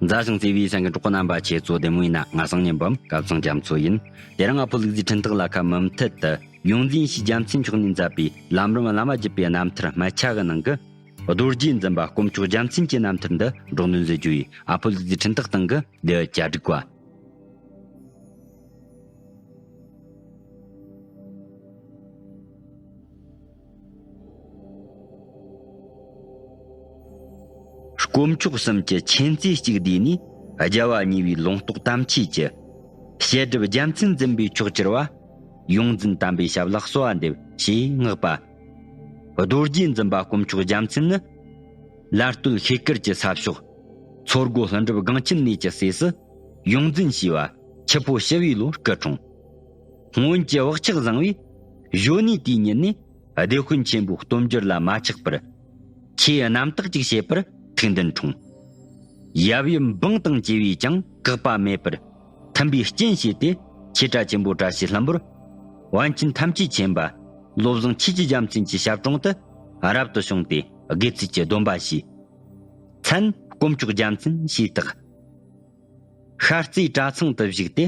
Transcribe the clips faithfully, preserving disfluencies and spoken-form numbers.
མཛའ་ཞིང་བརྩེ་བའི་སེམས་ཀྱི་གྲོགས་པོ་རྣམ་པ། ཁྱེད་ཚོ་བདེ་མོ་ཡིན་ན། ང་སང་ཉིན་འབུམ་སྐལ་བཟང་རྒྱ་མཚོ་ཡིན། དེ་རིང་ཨ་ཕོ་ལུག་རྫིའི་འཕྲིན་ཐག་ལ་ཁ་མུ་མཐུད་དུ་ཡོངས་འཛིན་ཞེས་རྒྱལ་མཚན་མཆོག་ནས་མཛད་པའི་ལམ་རིམ་བླ་མ་བརྒྱུད་པའི་རྣམ་ཐར་སྨད་ཆ་གི་ནང་གི་རྡོ་རྗེ་འཛིན་པ་དཀོན་མཆོག་རྒྱལ་མཚན་གྱི་རྣམ་ཐར་འདི་སྒྲོག་འདོན་མཛད་རྒྱུ་ཡིན། ཨ་ཕོ་ལུག་རྫིའི་འཕྲིན་ཐག་སྟེང་གི་འདི་བཅར་སྒྲིག་པ། དཀོན་མཆོག་གསུམ་གྱི་མཁྱེན་བརྩེ་གཅིག་བསྡུས་ནས། རྒྱལ་བ་གཉིས་པའི་ལུང་རྟོགས་དམ་ཆོས་ཀྱི། བཤད་སྒྲུབ་རྒྱལ་མཚན་འཛིན་པའི་མཆོག་གྱུར་པ། ཡོངས་འཛིན་དམ་པའི་ཞབས་ལ་གསོལ་བ་འདེབས་ཞེས་བསྔགས་པ། རྡོ་རྗེ་འཛིན་པ་དཀོན་མཆོག་རྒྱལ་མཚན་ནི། ལར་སྟོད་ཤེལ་དཀར་གྱི་ས་ཕྱོགས། མཚོ་སྒོ་ལྷུན་གྲུབ་སྒང་ཆེན་གནས་ཀྱི་སྲས་སུ། ཡོངས་འཛིན་བྱས་པ། ཆུ་ཕོ་ཞི་བའི་ལོར་སྐུ་འཁྲུངས། སྔོན་གྱི་བག་ཆགས་བཟང་བས། གཞོན་ནུའི་དུས་ཉིད་ནས་སྡེ་དཔོན་ཆེན་པོའི་སྟོབས་འབྱོར་ལ་མ་ཆགས་པར། ཆོས་རྣམ་དག་ཅིག་བྱེད་པར་ཐུགས་འདུན་འཁྲུངས། ཡབ་ཡུམ་འབངས་དང་བཅས་པས་ཀྱང་བཀག་པ་མེད་པར་མཐུན་པའི་རྐྱེན་བྱས་ཏེ། ཆོས་གྲྭ་ཆེན་པོ་བཀྲ་ཤིས་ལྷུན་པོར་པཎ་ཆེན་ཐམས་ཅད་མཁྱེན་པ་བློ་བཟང་ཆོས་ཀྱི་རྒྱལ་མཚན་གྱི་ཞབས་དྲུང་དུ་རབ་ཏུ་བྱུང་སྟེ། དགེ་ཚུལ་གྱི་སྡོམ་པ་བཞེས། མཚན་དཀོན་མཆོག་རྒྱལ་མཚན་ཞེས་བཏགས། ཤར་རྩེའི་གྲྭ་ཚང་དུ་བཞུགས་ཏེ།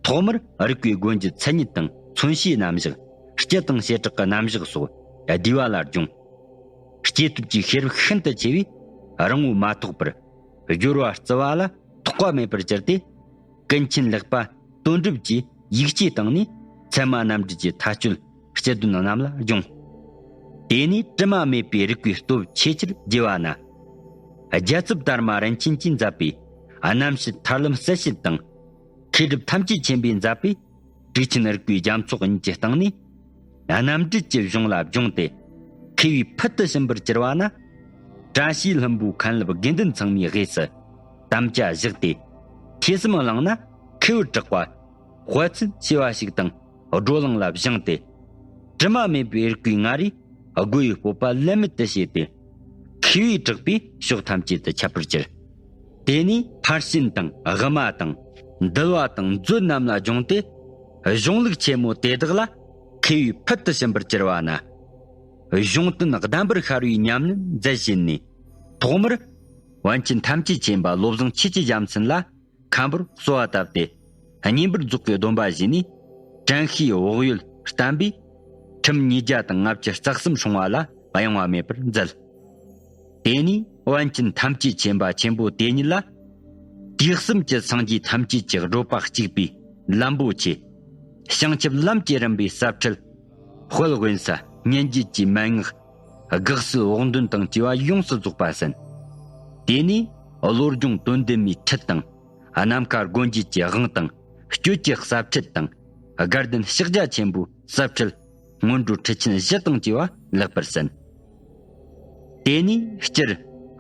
ཐོག་མར་རིགས་པའི་སྒོ་འབྱེད་མཚན་ཉིད་དང་མཚོན་བྱེད་རྣམ་གཞག། སྤྱི་དང་བྱེ་བྲག་གི་རྣམ་གཞག་སོགས་བསྡུས་པ་ལ་སྦྱོང་། སྐྱེས་ཐོབ་ཀྱི་ཤེས་རབ་ཤིན་ཏུ་ཆེ་བས་རིང་པོ་མ་ཐོགས་པར་སྦྱོར་བ་རྩི་བ་ལ་ཐོགས་པ་མེད་པར་གྱུར་ཏེ། ཀུན་མཁྱེན་ལེགས་པ་དོན་གྲུབ་ཀྱིས་ཡིག་ཆའི་སྟེང་ནས་ཚད་མ་རྣམ་འགྲེལ་གྱི་མཐའ་དཔྱོད། སྤྱི་དོན་རྣམས་ལ་སྦྱོང་། དེ་ནས་དྲི་མ་མེད་པའི་རིགས་པའི་སྟོབས་ཆེས་ཆེར་རྒྱས་པ་ན། རྒྱལ་ཚབ་དར་མ་རིན་ཆེན་གྱིས་མཛད་པའི་རྣམ་བཤད་ཐར་ལམ་གསལ་བྱེད་དང་། མཁས་གྲུབ་ཐམས་ཅད་མཁྱེན་པས་མཛད་པའི་ཊཱིཀ་ཆེན་རིགས་པའི་རྒྱ་མཚོ་གཉིས་ཀྱི་སྟེང་ནས་རྣམ་འགྲེལ་གྱི་གཞུང་ལ་སྦྱོང་སྟེ། མཁས་པའི་ཕུལ་དུ་ཕྱིན་པར་གྱུར་པ་ན། བཀྲ་ཤིས་ལྷུན་པོའི་མཁན་སློབ་དགེ་འདུན་ཚང་མའི་དབུས་སུ་དམ་བཅའ་བཞག་སྟེ། ཐོས་བསམ་བླངས་ན་མཁས་པར་གྲགས་པ། དཔལ་བརྩོན་ཞེས་པ་ཞིག་དང་བགྲོ་གླེང་ལ་བཞེངས་ཏེ། དྲི་མ་མེད་པའི་རིགས་པའི་མངའ་རིས་དགོ་པའི་སྤོབས་པ་ལས་མེད་དུ་བྱས་ཏེ། མཁས་པས་གྲགས་པའི་ཕྱོགས་ཐམས་ཅད་དུ་ཁྱབ་པར་གྱུར། དེ་ནས་ཕར་ཕྱིན་དང་དབུ་མ་དང་འདུལ་བ་དང་མཛོད་རྣམས་ལ་སྦྱོང་སྟེ། གཞུང་ལུགས་ཆེན་མོ་དེ་དག་ལ་མཁས་པའི་ཕུལ་དུ་ཕྱིན་པར་གྱུར་པ་ན། གཞུང་དོན་གདམས་པར་ཤར་བའི་ཉམས་ལེན་མཛད་བཞིན་ནས། ཐོག་མར་པཎ་ཆེན་ཐམས་ཅད་མཁྱེན་པ་བློ་བཟང་ཆོས་ཀྱི་རྒྱལ་མཚན་ལ་མཁན་པོར་གསོལ་བ་བཏབ་སྟེ། བསྙེན་པར་རྫོགས་པའི་སྡོམ་པ་བཞེས་ནས། དྲན་ཤེས་བག་ཡོད་བསྟན་པས། ཁྲིམས་ཉིས་བརྒྱ་དང་ལྔ་བཅུ་རྩ་གསུམ་སྲུང་བ་ལ་གཡེང་བ་མེད་པར་མཛད། དེ་ནས་པཎ་ཆེན་ཐམས་ཅད་མཁྱེན་པ་ཆེན་པོ་དེ་ཉིད་ལ། དུས་གསུམ་གྱི་སངས་རྒྱས་ཐམས་ཅད་ཀྱི་བགྲོད་པ་གཅིག་པའི་ལམ་པོ་ཆེ། བྱང་ཆུབ་ལམ་གྱི་རིམ་པའི་ཟབ་ཁྲིད། དཔལ་དབེན་ས་སྙན་བརྒྱུད་ཀྱི་མན་ངག། དགག་སེལ་བོགས་འདོན་དང་བཅས་པ་ཡོངས་སུ་རྫོགས་པ་གསན། དེ་ནས་བློ་སྦྱོང་དོན་ལྡན་མའི་ཁྲིད་དང་། ནམ་མཁའ་སྒོ་འབྱེད་ཀྱི་དབང་དང་། སྤྱོད་ཀྱི་ཟབ་ཁྲིད་དང་། དགའ་ལྡན་ཕྱག་རྒྱ་ཆེན་པོའི་ཟབ་ཁྲིད། སྔོན་འགྲོ་ཁྲིད་ཆེན་བཞི་དང་བཅས་པ་ལེགས་པར་གསན། དེ་ནས་སྤྱིར་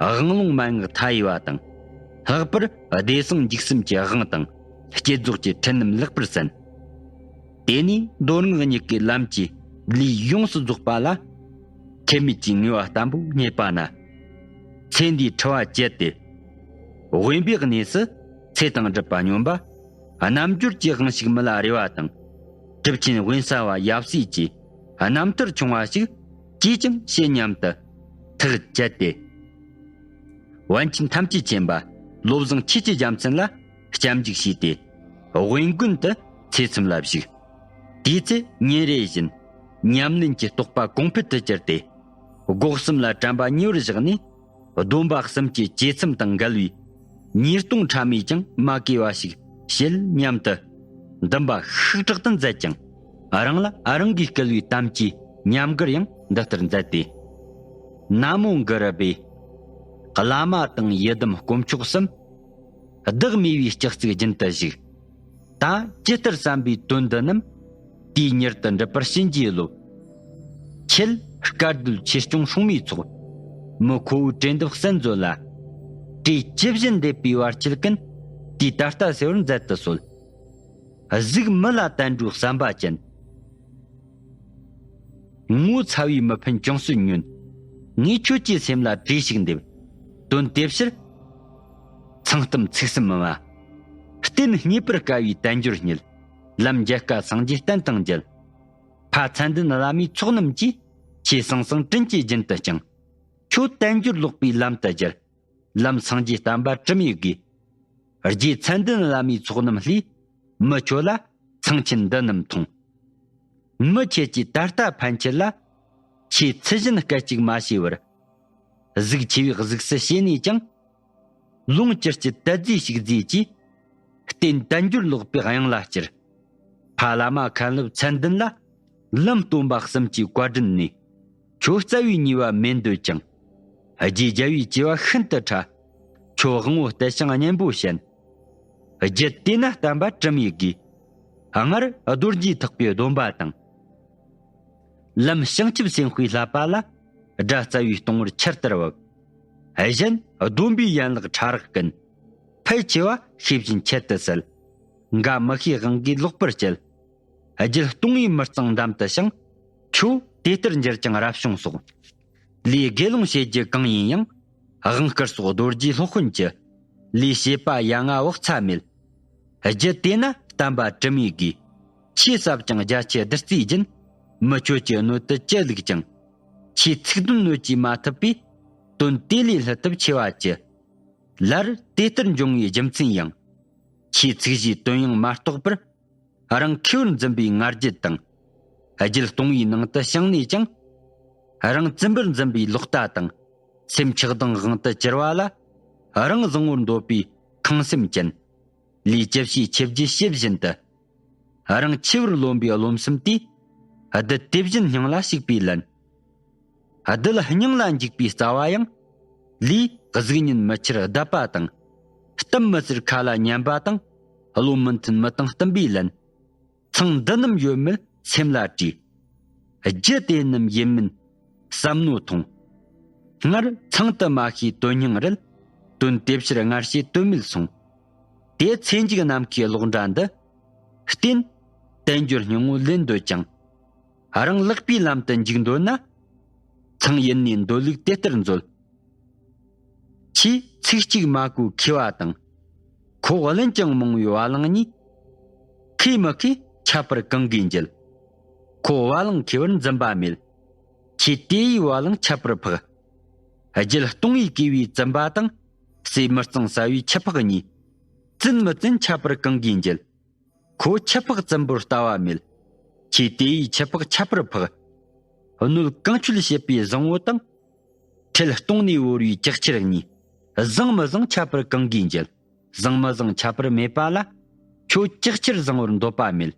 དབང་ལུང་མན་ངག་མཐའ་ཡས་པ་དང་། ལྷག་པར་བདེ་གསང་འཇིགས་གསུམ་གྱི་དབང་དང་། བསྐྱེད་རྫོགས་ཀྱི་ཁྲིད་རྣམས་ལེགས་པར་གསན། དེ་ནས་མདོ་སྔགས་གཉིས་ཀའི་ལམ་གྱི་ལུས་ཡོངས་སུ་རྫོགས་པ་ལ། ཁེ་མེད་ཀྱི་ངེས་པ་བརྟན་པོ་རྙེད་པ་ན། ཚེ་འདིའི་འཁྲི་བ་བཅད་དེ། དབེན་པའི་གནས་སུ་ཚེ་དང་སྒྲུབ་པ་སྙོམས་པ། རྣལ་འབྱོར་གྱི་དབང་ཕྱུག་མི་ལ་རས་པ་དང་། གྲུབ་ཆེན་དབེན་ས་པ་ཡབ་སྲས་ཀྱི་རྣམ་ཐར་ཆུང་བ་ཞིག་ཅིས་ཀྱང་བྱེད་སྙམ་དུ་ཐག་བཅད་དེ། པཎ་ཆེན་ཐམས་ཅད་མཁྱེན་པ་བློ་བཟང་ཆོས་ཀྱི་རྒྱལ་མཚན་ལ་སྐྱབས་འཇུག་བྱས་ཏེ། དབེན་དགོན་དུ་ཚེ་གསུམ་ལ་བཞུགས། དེའི་ཚེ་ཉིན་རེ་བཞིན་ཉམས་ལེན་གྱི་རྟོགས་པ་གོང་འཕེལ་དུ་གྱུར་ཏེ། སྒོ་གསུམ་ལ་དྲན་པ་ཉེ་བར་བཞག་ནས། སྡོམ་པ་གསུམ་གྱི་བཅས་མཚམས་དང་འགལ་བའི་ཉེས་ལྟུང་ཕྲ་མས་ཀྱང་མ་གོས་པ་ཞིག་བྱེད་སྙམ་དུ་འདུན་པ་ཤུགས་དྲག་ཏུ་མཛད་ཅིང་། རང་ལ་རང་གིས་བསྐུལ་བའི་དམ་བཅའི་ཉམས་མགུར་ཡང་འདི་ལྟར་མཛད་དེ། ན་མོ་གུ་རུ་བེ། བླ་མ་དང་ཡི་དམ་དཀོན་མཆོག་གསུམ། བདག་མོས་པའི་སྤྱི་གཙུག་རྒྱུན་དུ་བཞུགས། ད་ཇི་ལྟར་བསམ་པའི་དོན་འདི་རྣམས། དུས་མྱུར་དུ་འགྲུབ་པར་བྱིན་གྱིས་རློབས། ཁྱེད་དཀའ་སྡུག་ཆེ་སྐྱོང་སྲུང་མའི་ཚོགས། མི་ཁོ་བོའི་བཀྲེས་འདུམ་གསན་མཛོད་ལ། གྲོས་ཇི་བཞིན་འདེབས་པའི་བར་ཆད་ཀུན། དུས་ད་ལྟ་སེལ་བར་མཛད་དུ་གསོལ། གཟུགས་མི་ལ་བསྟན་འགྲོའི་བསམ་པ་ཅན། ངོ་ཚ་བའི་མི་ཕན་ཅུང་ཟད་ཉོན། ངས་ཁྱོད་ཀྱི་སེམས་ལ་གྲོས་ཤིག་འདེབས། དོན་དེ་ཕྱིར། ཚངས་གཏམ་ཚིག་གསུམ་མི་སྨྲ། གཏན་རྙེད་པར་དཀའ་བའི་དལ་འབྱོར་རྙེད། ལམ་མཇལ་དཀའ་སངས་རྒྱས་བསྟན་དང་མཇལ། ཕ་མཚན་ལྡན་བླ་མའི་ཚོགས་རྣམས་ཀྱིས། ཆོས་ཟང་ཟིང་དྲིན་གྱིས་རྒྱུན་དུ་བསྐྱངས། ཁྱོད་དལ་འབྱོར་ལོག་པའི་ལམ་དུ་བསྒྱུར། ལམ་སངས་རྒྱས་བསྟན་པ་དྲི་མེད་དགོས། རྗེ་མཚན་ལྡན་བླ་མའི་ཚོགས་རྣམས་ལས། མི་ཁྱོད་ལ་ཚངས་ཆེན་འདི་རྣམས་མཐོང་། མི་ཁྱེད་ཀྱིས་ད་ལྟ་ཕན་ཆད་ལ། ཆེས་ཚུལ་བཞིན་སྐད་ཅིག་མ་བྱས་པར། གཟུགས་ཆེ་བའི་གཟུགས་སུ་བྱས་ནས་ཀྱང་། ལོངས་སྤྱོད་ཀྱི་དད་རྫས་ཤིག་མཛེས་ཀྱིས། རྟེན་དལ་འབྱོར་ལོག་པའི་གཡང་ལ་སྤྱིར། ཕ་བླ་མ་མཁན་སློབ་མཚན་ལྡན་ལ། ལམ་སྟོན་པ་གསུམ་གྱི་བཀའ་དྲིན་ནས། ཁྱོད་རྩ་བའི་ཉེས་པ་མེད་འདོད་ཅིང་། རྗེ་རྒྱལ་བའི་སྐྱེ་བ་ཤིན་ཏུ་ཕྲ། ཁྱོད་དབང་བོ་གཏད་ཅིང་གཉེན་པོ་བྱེད། རྒྱུད་དེས་ན་བསྟན་པ་དྲི་མེད་དགོས། སྔར་རྡོ་རྗེ་ཐེག་པའི་སྡོམ་པ་དང་། ལམ་བྱང་ཆུབ་སེམས་དཔའི་བསླབ་པ་ལ། དགྲ་རྩ་བའི་གཏོང་བར་ཆར་ལྟར་བབ། གཞན་སྡོམ་པའི་ཡན་ལག་ཕྲ་རགས་ཀུན། ཕལ་ཆེ་བ་ཤེས་བཞིན་ཆེད་དུ་གསལ། འགའ་མི་ཤེས་དབང་གིས་ལོག་པར་སྤྱད། རྒྱུད་སྟོང་བའི་མི་གཙང་འདམ་དུ་ཞིང་། ཁྱོད་དེ་ལྟར་འགྱུར་ཀྱང་རབ་བྱུང་སོགས། ལས་དགེ་སློང་བྱེད་རྒྱུ་གང་ཡིན་ཡང་། དབང་བསྐུར་སོགས་རྡོ་རྗེ་སློབ་དཔོན་གྱི། ལས་བྱེད་པ་ཡ་ང་བག་ཚ་མེད། རྒྱུད་དེས་ན་བསྟན་པ་དྲི་མེད་དགོས། ཆོས་ཟབ་ཅིང་རྒྱ་ཆེ་བདུད་རྩིའི་རྒྱུན། མི་ཁྱོད་ཀྱི་སྣོད་དུ་ཅི་བླུགས་ཀྱང་། ཆོས་ཚིག་དོན་སྣོད་ཀྱིས་མ་ཐུབ་པས། དོན་དེ་ལས་བསླུ་ཐབས་ཆེ་བ་ཅི། ལར་དེ་ལྟར་འབྱུང་བའི་རྒྱུ་མཚན་ཡང་། ཆོས་ཚིག་བཞིའི་དོན་ཡང་མ་རྟོགས་པར། རང་མཁས་པར་འཛིན་པའི་ང་རྒྱལ་དང་། རྒྱུད་སྟོང་བའི་ནང་དུ་བྱང་ནས་ཀྱང་། རང་བཙན་པར་འཛིན་པའི་ལོག་ལྟ་དང་། སེམས་ཆགས་སྡང་དབང་དུ་གྱུར་པ་ལ། རང་བཟང་བོར་འདོད་པའི་ཁེངས་སེམས་ཅན། ལས་ཅི་བྱས་ཆོས་བརྒྱུད་ཕྱི་བཞིན་དུ། རང་ཆེ་བར་རློམ་པའི་རློམ་སེམས་དེས། བདུད་དེ་བཞིན་སྙིང་ལ་ཞུགས་པའི་ལན། བདུད་སྙིང་ལ་འཇུག་པའི་རྩ་བ་ཡང་། ལས་གཟུགས་བརྙན་མི་ཁྱེར་བརྡབ་པ་དང་། གཏམ་མི་ཟེར་ཁ་ལ་ཉན་པ་དང་། བློ་མི་མཐུན་མི་དང་བསྟུན་པའི་ལན། ཚང་འདི་རྣམས་ཡོད་མེད་སེམས་ལ་དྲིས། རྒྱུ་དེ་རྣམས་ཡིན་མིན་བསམ་མནོ་ཐོངས། སྔར་ཚང་དུ་མ་ཤེས་དོན་སྙིང་རལ། དོན་དེ་ཕྱིར་སྔར་བྱས་དོན་མེད་སོང་། དེ་ཚེ་འཇིག་ནམ་མཁའི་གློག་འདྲ་འདི། རྟེན་དལ་འབྱོར་སྙིང་པོ་ལེན་འདོད་ཀྱང་། རང་ལེགས་པའི་ལམ་དུ་འཇུག་འདོད་ན། ཚང་ཡིན་ནས་འདོད་ལུགས་དེ་ལྟར་མཛོད། ཆེས་ཚིག་གཅིག་མ་གོས་མཁས་པ་དང་། ཁོ་བ་ལན་ཀྱང་མང་བའི་བ་ལང་གཉིས། མཁས་མི་མཁས་ཁྱད་པར་གང་གིས་འགྱེལ། ཁོ་བ་ལང་མཁས་པར་འཛིན་པ་མེད། ཁྱེད་དེ་ཡི་བ་ལང་ཁྱད་པར་འཕགས། རྒྱུད་སྟོང་བའི་བསྐོས་པའི་བཙུན་པ་དང་། སྲས་མི་གཙང་ཟ་བའི་ཁྱི་ཕག་གཉིས། བཙུན་མི་བཙུན་ཁྱད་པར་གང་གིས་འགྱེལ། ཁོ་ཁྱི་ཕག་བཙུན་པོར་ལྟ་བ་མེད། ཁྱེད་དེ་ཡི་ཁྱི་ཕག་ཁྱད་པར་འཕགས། སྣོད་གང་ཆོད་བྱེད་པའི་བཟང་བོ་དང་། ཁྲེལ་གཏོང་ནས་བོར་བའི་ལྕགས་ཁྱེར་གཉིས། བཟང་མི་བཟང་ཁྱད་པར་གང་གིས་འགྱེལ། བཟང་མི་བཟང་ཁྱད་པར་མེད་པ་ལ། ཁྱོད་ལྕགས་ཁྱེར་བཟང་བོར་འདོད་པ་མེད།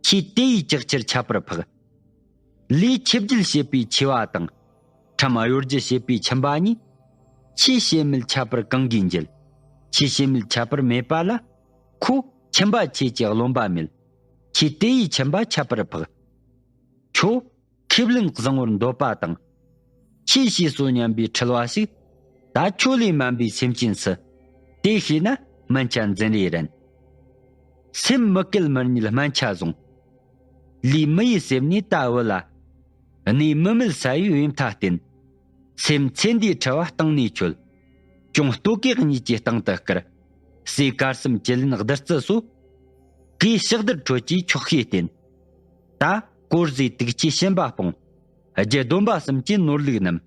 ཁྱེད་དེ་ཡི་ལྕགས་ཁྱེར་ཁྱད་པར་འཕགས། ལས་ཆེ་བརྒྱུད་བྱེད་པའི་ཆེ་བ་དང་། ཁྲམ་གཡོ་སྒྱུ་བྱེད་པའི་ཁྱིམ་པ་གཉིས། ཆེས་ཤེས་མེད་ཁྱད་པར་གང་གིས་འགྱེལ། ཆེས་ཤེས་མེད་ཁྱད་པར་མེད་པ་ལ། ཁོ་ཁྱིམ་པ་ཆེ་ཀྱི་རློམ་པ་མེད། ཁྱེད་དེ་ཡི་ཁྱིམ་པ་ཁྱད་པར་འཕགས། ཁྱོད་ཁས་ལེན་བཟང་བོར་འདོད་པ་དང་། ཆེས་ཤེས་སོ་སྙམ་པའི་འཁྲུལ་བ་ཞིག། ད་ཁྱོད་ལས་དམན་པའི་སེམས་ཅན་སུ། དེ་ཤེས་ན་སྨན་ཆ་འཛིན་རེ་རན། སེམས་མི་སྐྱིད་མི་རྙེད་སྨན་ཆ་བཟུང་། ལུས་མི་ཡི་སེམས་ནས་ད་བུ་ལ། གནས་མི་མེད་ས་ཡི་བས་མཐའ་བརྟེན། སེམས་ཚེ་འདིའི་འཁྲི་བ་སྟེང་ནས་ཆོད། གྱོང་ལྟོ་གོས་གཉིས་ཀྱི་སྟེང་དུ་བསྐུར། ཟས་དཀར་གསུམ་གྱི་ལན་བདུད་རྩི་གསོ། གོས་ཕྱག་དར་ཁྲོད་ཀྱི་ཆོག་ཤེས་བསྟེན། ད་དཀོར་ཟས་དུག་ཅན་ཞིམ་པ་སྤོང་། རྒྱུ་སྡོམ་པ་གསུམ་གྱི་ནོར་ལུག་རྣམས།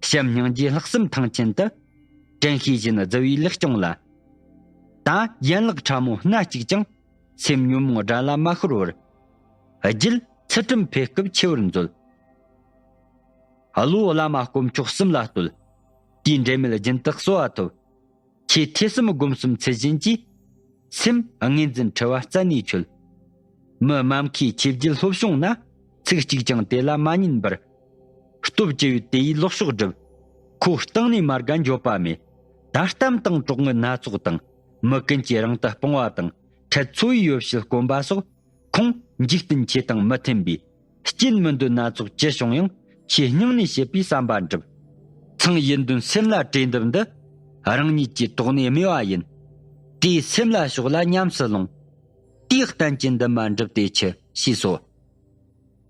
བྱམས་སྙིང་རྗེ་ལྷག་བསམ་ཐང་ཆེན་དུ། དྲན་ཤེས་བཞིན་བརྫི་བའི་ལེགས་སྐྱོང་ལ། ད་ཡན་ལག་ཕྲ་མོ་སྣ་གཅིག་ཀྱང་། སེམས་ཉོན་མོངས་དགྲ་ལ་མ་ཤོར་བར། རྒྱུད་ཚུལ་ཁྲིམས་འཕེལ་སྐབས་ཆེ་བར་མཛོད། བློ་བླ་མ་དཀོན་མཆོག་གསུམ་ལ་བསྟོད། དེའི་འབྲེལ་མེད་རྒྱུན་དུ་གསོལ་བ་ཐོབ། ཁྱེད་ཐོས་བསམ་སྒོམ་གསུམ་ཚུལ་བཞིན་གྱིས། སེམས་ངོས་འཛིན་འཁྲུལ་བ་རྩད་ནས་ཆོད། མི་དམའ་མཁས་ཆོས་བརྒྱུད་སློབ་སྦྱོང་ན། ཚིག་གཅིག་ཀྱང་དེ་ལ་མ་ཉན་པར། སྟོབས་ཀྱི་ཡུལ་དེ་ཡིས་ལོག་ཕྱོགས་བསྒྲུབ། ཁོ་སྟེང་ནས་མ་དགའ་འགྱོད་པ་མེད། ད་གཏམ་དང་གྲོགས་ངན་སྣ་ཚོགས་དང་། མི་ཀུན་གྱིས་རང་དུ་སྤོང་བ་དང་། ཁྲལ་འཚོ་བའི་ཡོ་བྱད་དཀོན་པ་སོགས། ཁོང་འཇིག་རྟེན་ཆོས་དང་མི་མཐུན་པའི། རྐྱེན་མི་འདོད་སྣ་ཚོགས་ཅི་བྱུང་ཡང་། ཆེས་སྙིང་ནས་བྱེད་པའི་བསམ་པ་འགྲུབ། ཚང་ཡིན་དོན་སེམས་ལ་དྲན་འདུན་འདི། རང་ཉིད་ཀྱི་དོགས་ནས་སྨྲས་པ་ཡིན། དེའི་སེམས་ལ་ཕྱོགས་ལ་ཉམས་སུ་ལོངས། དེའི་གཏན་གྱི་འདུན་མ་འགྲུབ་སྟེ་ཆི་ཞེས་སོ།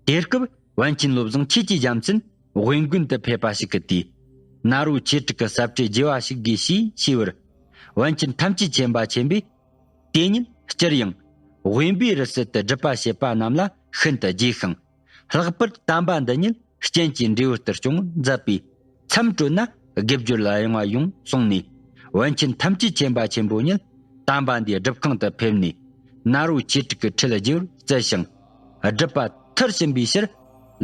དེ་སྐབས་པཎ་ཆེན་བློ་བཟང་ཆོས་ཀྱི་རྒྱལ་མཚན་དབེན་དགོན་དུ་ཕེབས་པ་ཞིག་གི་དུས། ནཱ་རོ་ཆོས་དྲུག་གི་ཟབ་ཁྲིད་རྒྱས་པ་ཞིག་དགོས་ཞེས་ཞུས་པར། པཎ་ཆེན་ཐམས་ཅད་མཁྱེན་པ་ཆེན་པོས། དེ་ཉིད་སྤྱིར་ཡང་དབེན་པའི་རི་སུལ་དུ་སྒྲུབ་པ་བྱེད་པ་རྣམས་ལ་ཤིན་ཏུ་རྗེས་ཤིང་། ལྷག་པར་དམ་པ་འདི་ཉིད་རྐྱེན་གྱིས་འབྲས་བུ་ལྟར་སྐྱོང་མཛད་པས། མཚམས་གྲོལ་ན་དགེ་སྦྱོར་ལ་གཡེང་བ་ཡོང་གསུངས་ནས། པཎ་ཆེན་ཐམས་ཅད་མཁྱེན་པ་ཆེན་པོ་ཉིད་ དམ་པ་འདིའི་སྒྲུབ་ཁང་དུ་ཕེབས་ནས་ནཱ་རོ་ཆོས་དྲུག་གི་ཁྲིད་རྒྱས་པར་སྩལ་ཞིང་། སྒྲུབ་པ་མཐར་ཕྱིན་པའི་ཕྱིར་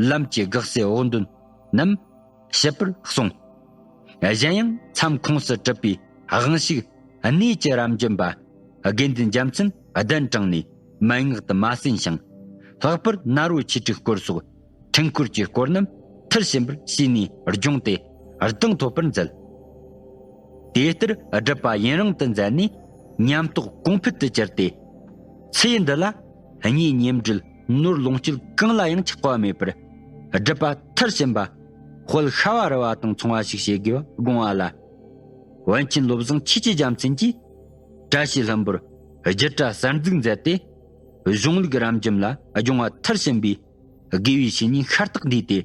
ལམ་གྱི་དགག་བྱའི་འོག་འདོན་རྣམས་བཤད་པར་གསུངས། གཞན་ཡང་མཚམས་ཁོངས་སུ་གྲུབ་པའི་དབང་ཕྱུག་གནས་ཀྱི་རབ་འབྱམས་པ་དགེ་འདུན་རྒྱལ་མཚན་གདན་དྲངས་ནས་མན་ངག་ཏུ་མ་གསན་ཞིང་། ལྷག་པར་ནཱ་རོ་ཆོས་དྲུག་སྐོར་སོགས་ཐུན་སྐོར་གྱི་སྐོར་རྣམས་མཐར་ཕྱིན་པར་བྱས་ནས་སྦྱོང་སྟེ་གདེང་ཐོབ་པར་མཛད། དེ་ལྟར་སྒྲུབ་པ་ཡུན་རིང་དུ་མཛད་ནས་ཉམས་རྟོགས་གོང་འཕེལ་དུ་གྱུར་ཏེ། ཚེ་འདི་ལ་གཉེན་ཉེ་འབྲེལ་ནོར་ལོངས་སྤྱོད་གང་ལ་ཡང་ཆགས་པ་མེད་པར་སྒྲུབ་པ་མཐར་ཕྱིན་པ་དཔལ་ཤ་བ་རི་བ་དང་མཚུངས་པ་ཞིག་བྱེད་དགོས་པ་དགོངས་པ་ལ། པཎ་ཆེན་བློ་བཟང་ཆོས་ཀྱི་རྒྱལ་མཚན་གྱིས་བཀྲ་ཤིས་ལྷུན་པོར་རྒྱུད་གྲྭ་གསར་འཛུགས་མཛད་དེ། གཞུང་ལུགས་རབ་འབྱམས་ལ་སྦྱོང་བ་མཐར་ཕྱིན་པའི་དགེ་བའི་བཤེས་གཉེན་ཤ་སྟག་འདུས་ཏེ།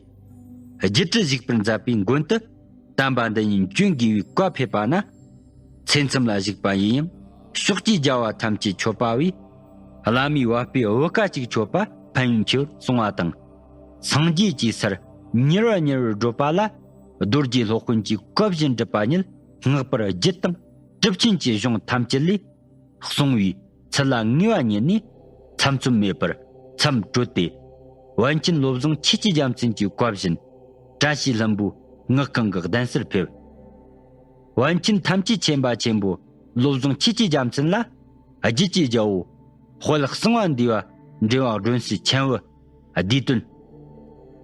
རྒྱུད་གྲྭ་བཞུགས་པར་མཛད་པའི་མགོན་དུ་དམ་པ་འདི་ཉིད་བྱོན་དགོས་པའི་བཀའ་ཕེབས་པ་ན། ཚེ་མཚམས་ལ་བཞུགས་པ་ཡིན་ཡང་ཕྱོགས་ཀྱི་རྒྱལ་བ་ཐམས་ཅད་མཆོད་པ་བས། བླ་མའི་བ་སྤུའི་བུ་ག་ཅིག་མཆོད་པ་ཕན་ཡོན་ཆེ་བར་གསུངས་པ་དང་། སངས་རྒྱས་ཀྱི་སར་མྱུར་བ་མྱུར་བར་བགྲོད་པ་ལ་རྡོ་རྗེ་སློབ་དཔོན་གྱི་བཀའ་བཞིན་སྒྲུབ་པ་ཉིད་བསྔགས་པར་རྒྱུད་དང་གྲུབ་ཆེན་གྱི་གཞུང་ཐམས་ཅད་ལས། གསུངས་པའི་ཚུལ་ལ་ངེས་པ་ཉིད་ནས་ཚམ་ཚོམ་མེད་པར་མཚམས་གྲོལ་ཏེ། པཎ་ཆེན་བློ་བཟང་ཆོས་ཀྱི་རྒྱལ་མཚན་གྱི་བཀའ་བཞིན་བཀྲ་ཤིས་ལྷུན་པོའི་སྔགས་ཁང་གི་གདན་སར་ཕེབས། པཎ་ཆེན་ཐམས་ཅད་མཁྱེན་པ་ཆེན་པོ་བློ་བཟང་ཆོས་ཀྱི་རྒྱལ་མཚན་ལ་རྒྱུད་ཀྱི་རྒྱལ་པོ་དཔལ་གསང་བ་འདུས་པ་འགྲེལ་པ་སྒྲོན་གསལ་མཁྱེན་པའི་བསྡུས་དོན་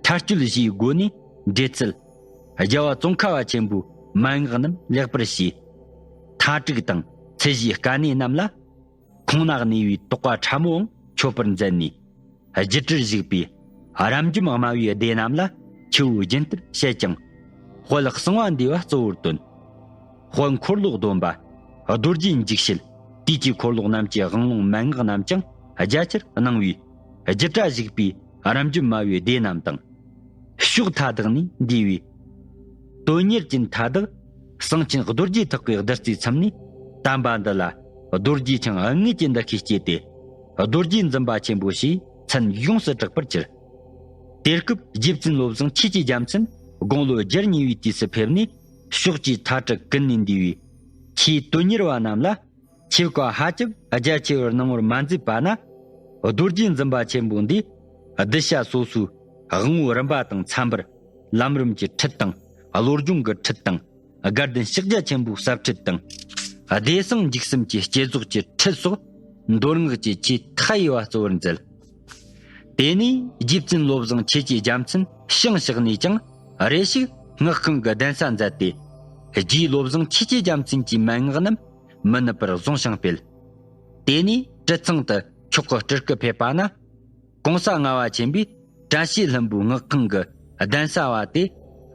མཐར་གཅོད་བཞིའི་སྒོ་ནས་འགྲེལ་ཚུལ། རྒྱལ་བ་ཙོང་ཁ་པ་ཆེན་པོའི་མན་ངག་རྣམས་ལེགས་པར་ཤེས། མཐའ་དྲུག་དང་ཚད་བཞིའི་དཀའ་གནད་རྣམས་ལ་ཁོང་ན་གནས་པའི་དོགས་པ་ཕྲ་མོའང་ཆོད་པར་མཛད་ནས། རྒྱུད་གྲྭར་བཞུགས་པའི་རབ་འབྱམས་སྨྲ་བའི་སྡེ་རྣམས་ལ་ཆུ་བོའི་རྒྱུན་ལྟར་བཤད་ཅིང་། དཔལ་གསང་བ་འདུས་པ་གཙོ་བོར་སྟོན། དཔལ་འཁོར་ལོ་སྡོམ་པ། རྡོ་རྗེ་འཇིགས་བྱེད། དུས་ཀྱི་འཁོར་ལོ་རྣམས་ཀྱི་དབང་ལུང་མན་ངག་རྣམས་ཀྱང་རྒྱ་ཆེར་གནང་བས། རྒྱུད་གྲྭར་བཞུགས་པའི་རབ་འབྱམས་སྨྲ་བའི་སྡེ་རྣམས་དང་། ཕྱོགས་མཐའ་དག་ནས་འདུས་པའི་དོན་གཉེར་གྱི་མཐའ་དག་གསང་ཆེན་རྡོ་རྗེ་ཐེག་པའི་བདུད་རྩིས་མཚམས་ནས་དམ་པ་འདི་ལ་རྡོ་རྗེ་འཆང་དངོས་ཀྱི་འདུ་ཤེས་སྐྱེས་ཏེ། རྡོ་རྗེ་འཛིན་པ་ཆེན་པོ་ཞེས་མཚན་ཡོངས་སུ་གྲགས་པར་གྱུར། དེ་སྐབས་རྗེ་བཙུན་བློ་བཟང་ཆོས་ཀྱི་རྒྱལ་མཚན་དགུང་ལོ་བརྒྱད་གཉིས་པའི་དུས་སུ་ཕེབས་ནས། ཕྱོགས་ཀྱི་མཐའ་དྲུག་ཀུན་ནས་འདུས་པའི་ཆོས་དོན་གཉེར་བ་རྣམས་ལ། ཆོས་བཀའ་ཧ་ཅང་རྒྱ་ཆེ་བར་གནང་བར་མ་མཛད་པ་ན། རྡོ་རྗེ་འཛིན་པ་ཆེན་པོ་འདིས་གདུལ་བྱ་སོ་སོའི་དབང་པོའི་རིམ་པ་དང་འཚམ་པར་ལམ་རིམ་གྱི་ཁྲིད་དང་བློ་སྦྱོང་གི་ཁྲིད་དང་། དགའ་ལྡན་ཕྱག་རྒྱ་ཆེན་པོའི་ཟབ་ཁྲིད་དང་། བདེ་གསང་འཇིགས་གསུམ་གྱི་བསྐྱེད་རྫོགས་ཀྱི་ཁྲིད་སོགས་མདོ་སྔགས་ཀྱི་ཆོས་མཐའ་ཡས་པ་གཙོ་བོར་མཛད། དེ་ནས་རྗེ་བཙུན་བློ་བཟང་ཆོས་ཀྱི་རྒྱལ་མཚན་ཞིང་གཤེགས་ནས་ཀྱང་རེ་ཞིག་སྔགས་ཁང་གི་གདན་ས་མཛད་དེ། རྗེ་བློ་བཟང་ཆོས་ཀྱི་རྒྱལ་མཚན་གྱི་མན་ངག་རྣམས་མི་ནུབ་པར་བཟུང་ཞིང་སྤེལ། དེ་ནས་གྲི་ཚང་དུ་མཆོག་གི་སྤྲུལ་སྐུ་ཕེབས་པ་ན། གོང་ས་ལྔ་པ་ཆེན་པོས་བཀྲ་ཤིས་ལྷུན་པོའི་སྔགས་ཁང་གི་གདན་ས་བ་དེ།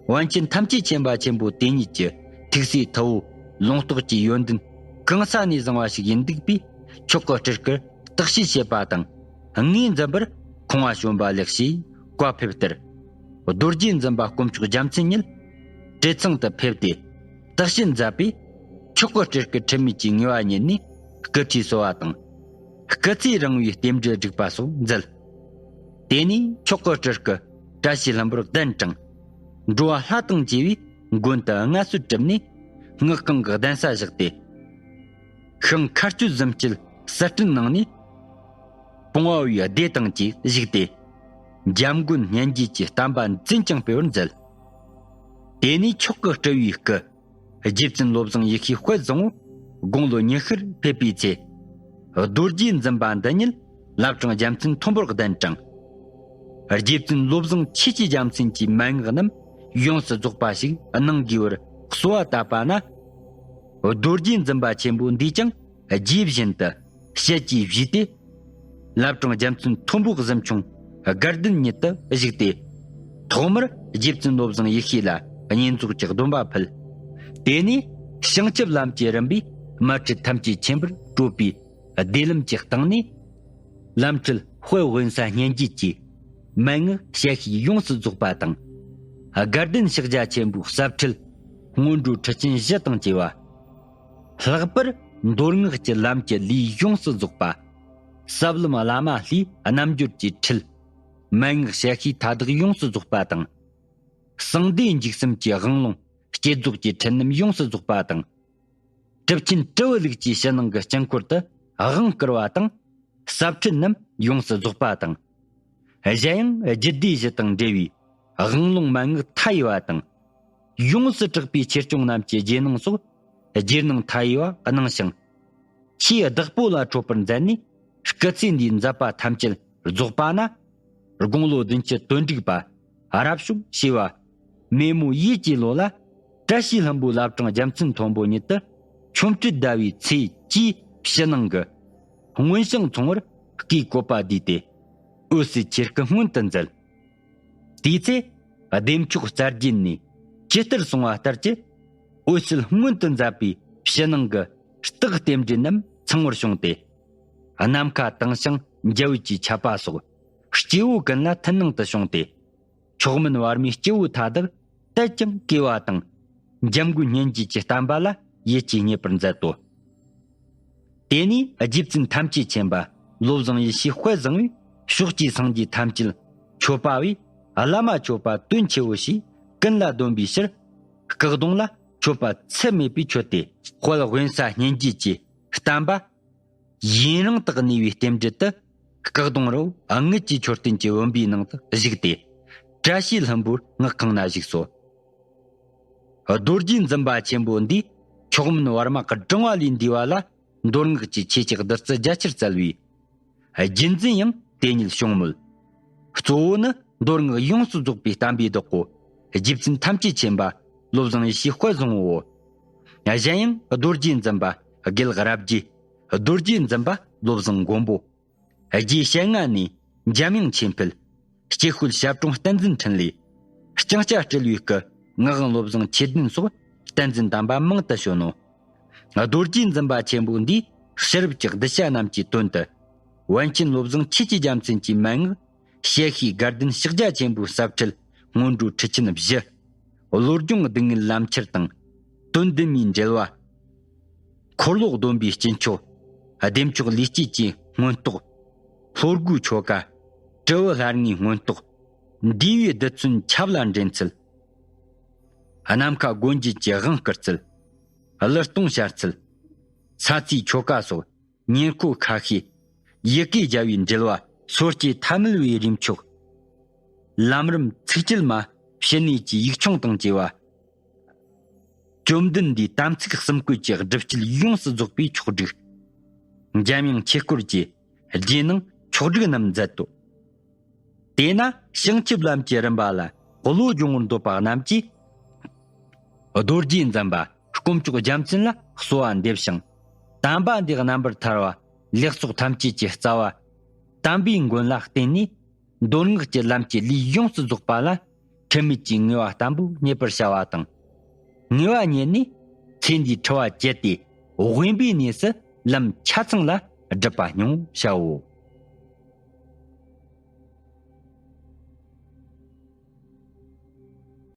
པཎ་ཆེན་ཐམས་ཅད་མཁྱེན་པ་ཆེན་པོ་དེ་ཉིད་ཀྱི་ཐུགས་སྲས་ཐུ་བོ་ལུང་རྟོགས་ཀྱི་ཡོན་ཏན་གང་ས་ནས་བཟུང་བ་ཞིག་ཡིན་འདུག་པས། མཆོག་གི་སྤྲུལ་སྐུར་བརྟག་དཔྱད་བྱེད་པ་དང་། ངོས་འཛིན་པར་ཁོང་པ་བྱོན་པ་ལེགས་ཞེས་བཀའ་ཕེབས་ལྟར། རྡོ་རྗེ་འཛིན་པ་དཀོན་མཆོག་རྒྱལ་མཚན་ཉིད་གྲི་ཚང་དུ་ཕེབས་ཏེ། བརྟག་དཔྱད་མཛད་པས། མཆོག་གི་སྤྲུལ་སྐུ་ཁྲིད་མེད་ཀྱི་ངེས་པ་ཉིད་ནས་སྐུ་ཁྲུས་གསོལ་བ་དང་། སྐུ་ཚེ་རིང་བའི་རྟེན་འབྲེལ་བསྒྲིགས་པ་སོགས་མཛད། དེ་ནས་མཆོག་གི་སྤྲུལ་སྐུ་བཀྲ་ཤིས་ལྷུན་པོར་གདན་དྲངས། འགྲོ་བ་ལྷ་དང་བཅས་པའི་མགོན་དུ་མངའ་གསོལ་གྲུབ་ནས་སྔགས་ཁང་གི་གདན་ས་བཞག་སྟེ། ཤིང་མཁར་སྤྱོད་གཟིམ་དཀྱིལ་གསར་སྐྲུན་གནང་ནས། སྤོང་བ་བའི་སྡེ་དང་བཅས་བཞུགས་ཏེ། འཇམ་མགོན་སྙན་རྒྱུད་ཀྱི་བསྟན་པ་འཛིན་ཅིང་སྤེལ་བར་མཛད། དེ་ནས་མཆོག་གི་སྤྲུལ་པའི་སྐུ། རྗེ་བཙུན་བློ་བཟང་ཡེ་ཤེས་དཔལ་བཟང་པོ་དགུང་ལོ་ཉི་ཤུར་ཕེབས་པའི་ཚེ། རྡོ་རྗེ་འཛིན་པ་འདི་ཉིད་བླ་བྲང་རྒྱལ་མཚན་མཐོན་པོར་གདན་དྲངས། རྗེ་བཙུན་བློ་བཟང་ཆོས་ཀྱི་རྒྱལ་མཚན་གྱི་མན་ངག་རྣམས་ཡོངས་སུ་རྫོགས་པ་ཞིག་གནང་དགོས་པར་གསོལ་བ་བཏབ་པ་ན། རྡོ་རྗེ་འཛིན་པ་ཆེན་པོ་འདིས་ཀྱང་རྗེ་བཞིན་དུ་ཞལ་གྱིས་བཞེས་ཏེ། བླ་བྲང་རྒྱལ་མཚན་མཐོན་པོ་གཟིམ་ཆུང་དགའ་ལྡན་ཉིད་དུ་བཞུགས་ཏེ། ཐོག་མར་རྗེ་བཙུན་བློ་བཟང་ཡེ་ཤེས་ལ་བསྙེན་རྫོགས་ཀྱི་སྡོམ་པ་ཕུལ། དེ་ནས་བྱང་ཆུབ་ལམ་གྱི་རིམ་པས་མལ་ཁྲི་ཐམས་ཅད་མཁྱེན་པར་སྤྲོད་པའི་བདེ་ལམ་གྱི་སྟེང་ནས། ལམ་ཁྲིད་དཔལ་དབེན་ས་སྙན་རྒྱུད་ཀྱི་མན་ངག་ཞལ་ཤེས་ཡོངས་སུ་རྫོགས་པ་དང་། དགའ་ལྡན་ཕྱག་རྒྱ་ཆེན་པོའི་ཟབ་ཁྲིད་སྔོན་འགྲོའི་ཁྲིད་ཆེན་བཞི་དང་བཅས་པ། ལྷག་པར་མདོ་སྔགས་ཀྱི་ལམ་གྱི་ལས་ཡོངས་སུ་རྫོགས་པ། ཟབ་ལམ་བླ་མ་ལྷའི་རྣལ་འབྱོར་གྱི་ཁྲིད། མན་ངག་ཞལ་ཤེས་མཐའ་དག་ཡོངས་སུ་རྫོགས་པ་དང་། གསང་བདེ་འཇིགས་གསུམ་གྱི་དབང་ལུང་བསྐྱེད་རྫོགས་ཀྱི་ཁྲིད་རྣམས་ཡོངས་སུ་རྫོགས་པ་དང་། གྲུབ་ཆེན་གྲུ་བུ་ལུགས་ཀྱི་ཕྱི་ནང་གི་དཀྱིལ་འཁོར་དུ་དབང་བསྐུར་བ་དང་། ཟབ་ཁྲིད་རྣམས་ཡོངས་སུ་རྫོགས་པ་དང་། གཞན་ཡང་རྒྱུད་སྡེ་བཞི་དང་འབྲེལ་བའི་དབང་ལུང་མན་ངག་མཐའ་ཡས་པ་དང་། ཡོངས་སུ་གྲགས་པའི་ཆོས་སྐྱོང་རྣམས་ཀྱི་རྗེས་གནང་སོགས་རྗེས་གནང་མཐའ་ཡས་པ་གནང་ཞིང་། ཆེས་བདག་པོ་ལ་འཕྲོད་པར་མཛད་ནས། སྐུ་ཚེ་འདིའི་མཛད་པ་ཐམས་ཅད་རྫོགས་པ་ན། དགུང་ལོ་བདུན་ཅུ་དོན་དྲུག་པ། རབ་བྱུང་བྱེ་བ་མེ་མོ་ཡོས་ཀྱི་ལོ་ལ། བཀྲ་ཤིས་ལྷུན་པོའི་བླ་བྲང་རྒྱལ་མཚན་མཐོན་པོ་ཉིད་དུ། ཆོ་འཕྲུལ་ཟླ་བའི་ཚེས་བཅུའི་ཕྱི་ནང་གི་སྔོན་བྱང་མཚུངས་པར་བཀའི་བཀོད་པ་བསྡུས་ཏེ། འོད་ཟེར་ཆོས་སྐུ་མངོན་དུ་མཛད། དེའི་ཚེ་བདེ་མཆོག་རྩ་རྒྱུད་ནས་ཇི་ལྟར་གསུངས་པ་ལྟར་གྱི་འོད་ཟེར་མངོན་དུ་མཛད་པའི་ཕྱི་ནང་གི་རྟགས་རྟེན་འབྲེལ་རྣམས་ཚང་བར་བྱུང་སྟེ། ནམ་མཁའ་དྭངས་ཤིང་འཇའ་འོད་ཀྱིས་ཁྱབ་པ་སོགས། སྐྱེ་བོ་ཀུན་ལ་མཐུན་སྣང་དུ་བྱུང་སྟེ། མཆོག་དམན་བར་མའི་སྐྱེ་བོ་མཐའ་དག་དད་ཅིང་གུས་པ་དང་། འཇམ་མགོན་སྙན་བརྒྱུད་ཀྱི་བསྟན་པ་ལ་ཡིད་ཀྱིས་མཉེས་པར་མཛད་དོ། དེ་ནས་རྗེ་བཙུན་ཐམས་ཅད་མཁྱེན་པ་བློ་བཟང་ཡེ་ཤེས་དཔལ་བཟང་བོས་ཕྱོགས་བཅུའི་སངས་རྒྱས་ཐམས་ཅད་མཆོད་པ་བས། བླ་མ་མཆོད་པ་དོན་ཆེ་བོ་ཞེས་ཀུན་ལ་འདོན་པའི་ཕྱིར། སྐུ་གདུང་ལ་མཆོད་པ་ཚད་མེད་པས་མཆོད་དེ། དཔལ་དབེན་ས་སྙན་བརྒྱུད་ཀྱི་བསྟན་པ་ཡུན་རིང་དུ་གནས་པའི་རྟེན་འབྲེལ་དུ། སྐུ་གདུང་རི་བོ་དངུལ་གྱི་མཆོད་རྟེན་གྱི་བུམ་པའི་ནང་དུ་བཞུགས་ཏེ། བཀྲ་ཤིས་ལྷུན་པོའི་སྔགས་ཁང་ན་བཞུགས་སོ། རྡོ་རྗེ་འཛིན་པ་ཆེན་པོ་འདིས་མཆོག་དམན་བར་མ་གི་བགྲང་བ་ལས་འདས་པ་ལ། མདོ་སྔགས་ཀྱི་ཆོས་ཀྱི་བདུད་རྩི་རྒྱ་ཆེར་བསྩལ་བས། རྒྱུད་འཛིན་ཡང་དེ་ཉིད་བྱུང་མོད། གཙོ་བོ་ནི་མདོ་སྔགས་ཡོངས་སུ་རྫོགས་པའི་བསྟན་པའི་བདག་པོ། རྗེ་བཙུན་ཐམས་ཅད་མཁྱེན་པ་བློ་བཟང་ཡེ་ཤེས་དཔལ་བཟང་བོའོ། གཞན་ཡང་རྡོ་རྗེ་འཛིན་པ་དགེ་ལེགས་རབ་རྒྱས། རྡོ་རྗེ་འཛིན་པ་བློ་བཟང་མགོན་པོ། རྗེ་ཞལ་ལྔ་ནས་འཇམ་དབྱངས་ཆོས་འཕེལ། སྐྱེ་ཤོད་ཞབས་དྲུང་བསྟན་འཛིན་འཕྲིན་ལས། ལྕང་སྐྱ་སྤྲུལ་བའི་སྐུ། ངག་དབང་བློ་བཟང་ཆོས་ལྡན་སོགས་བསྟན་འཛིན་དམ་པ་མང་དུ་བྱོན་ནོ། རྡོ་རྗེ་འཛིན་པ་ཆེན་པོ་འདིས་ཕྱི་རབས་ཀྱི་གདུལ་བྱ་རྣམས་ཀྱི་དོན་དུ། པཎ་ཆེན་བློ་བཟང་ཆོས་ཀྱི་རྒྱལ་མཚན་གྱི་མན་ངག་ཞལ་ཤེས་དགའ་ལྡན་ཕྱག་རྒྱ་ཆེན་པོའི་ཟབ་ཁྲིད་སྔོན་འགྲོ་ཁྲིད་ཆེན་བཞི། བློ་སྦྱོང་སྡུག་བསྔལ་ལམ་ཁྱེར་དང་། དོན་བདུན་མའི་འགྲེལ་བ། འཁོར་ལོ་སྡོམ་པའི་སྤྱི་མཆོག། བདེ་མཆོག་ལུས་སྐྱེས་ཀྱི་མངོན་རྟོགས། ལྷོ་སྒོའི་ཆོ་ག། དྲིལ་བུ་ལྷ་ལྔའི་མངོན་རྟོགས། འདུས་པའི་རྡུལ་ཚོན་ཆབ་ལ་འདྲེན་ཚུལ། ནམ་མཁའ་སྒོ་འབྱེད་ཀྱི་དབང་བསྐུར་ཚུལ། གླུ་གཏོང་བྱ་ཚུལ། ས་ཚིགས་ཆོ་ག་སོགས། ཉེར་མཁོ་ཁ་ཤས། ཡི་གེ་བརྒྱ་པའི་འགྲེལ་བ། སོ་སྐྱེ་ཐ་མལ་པའི་རིགས་མཆོག། ལམ་རིམ་ཚིགས་བཅད་མ། ཕྱི་ནས་ཀྱི་ཡིག་ཆུང་དང་བཅས་པ། བཅོམ་ལྡན་འདས་དམ་ཚིག་གསུམ་བཀོད་ཀྱི་སྒྲུབ་བྱེད་ཡོངས་སུ་རྫོགས་པའི་ཆོག་སྒྲིག། འཇམ་དབྱངས་ཆོས་སྐོར་གྱི་རྗེས་གནང་ཆོག་སྒྲིག་རྣམས་མཛད་དོ། དེས་ན་བྱང་ཆུབ་ལམ་གྱི་རིམ་པ་ལ་བློ་སྦྱོང་བར་འདོད་པ་རྣམས་ཀྱིས། རྡོ་རྗེ་འཛིན་པ་དཀོན་མཆོག་རྒྱལ་མཚན་ལ་གསོལ་བ་འདེབས་ཤིང་། དམ་པ་འདི་རྣམ་པར་ཐར་བ་ལེགས་ཚོགས་ཐམས་ཅད་ཀྱི་རྩ་བ། དམ་པའི་མགོན་ལ་བརྟེན་ནས། མདོ་སྔགས་ཀྱི་ལམ་གྱི་ལུས་ཡོངས་སུ་རྫོགས་པ་ལ་འཁྲུལ་མེད་ཀྱི་ངེས་པ་བརྟན་པོ་རྙེད་པར་བྱ་བ་དང་། ངེས་པ་རྙེད་ནས་ཚེ་འདིའི་འཁྲུལ་བ་བཅད་དེ་དབེན་པའི་གནས་སུ་ལམ་ཆ་ཚང་ལ་སྒྲུབ་པ་སྙིང་བོ་བྱའོ།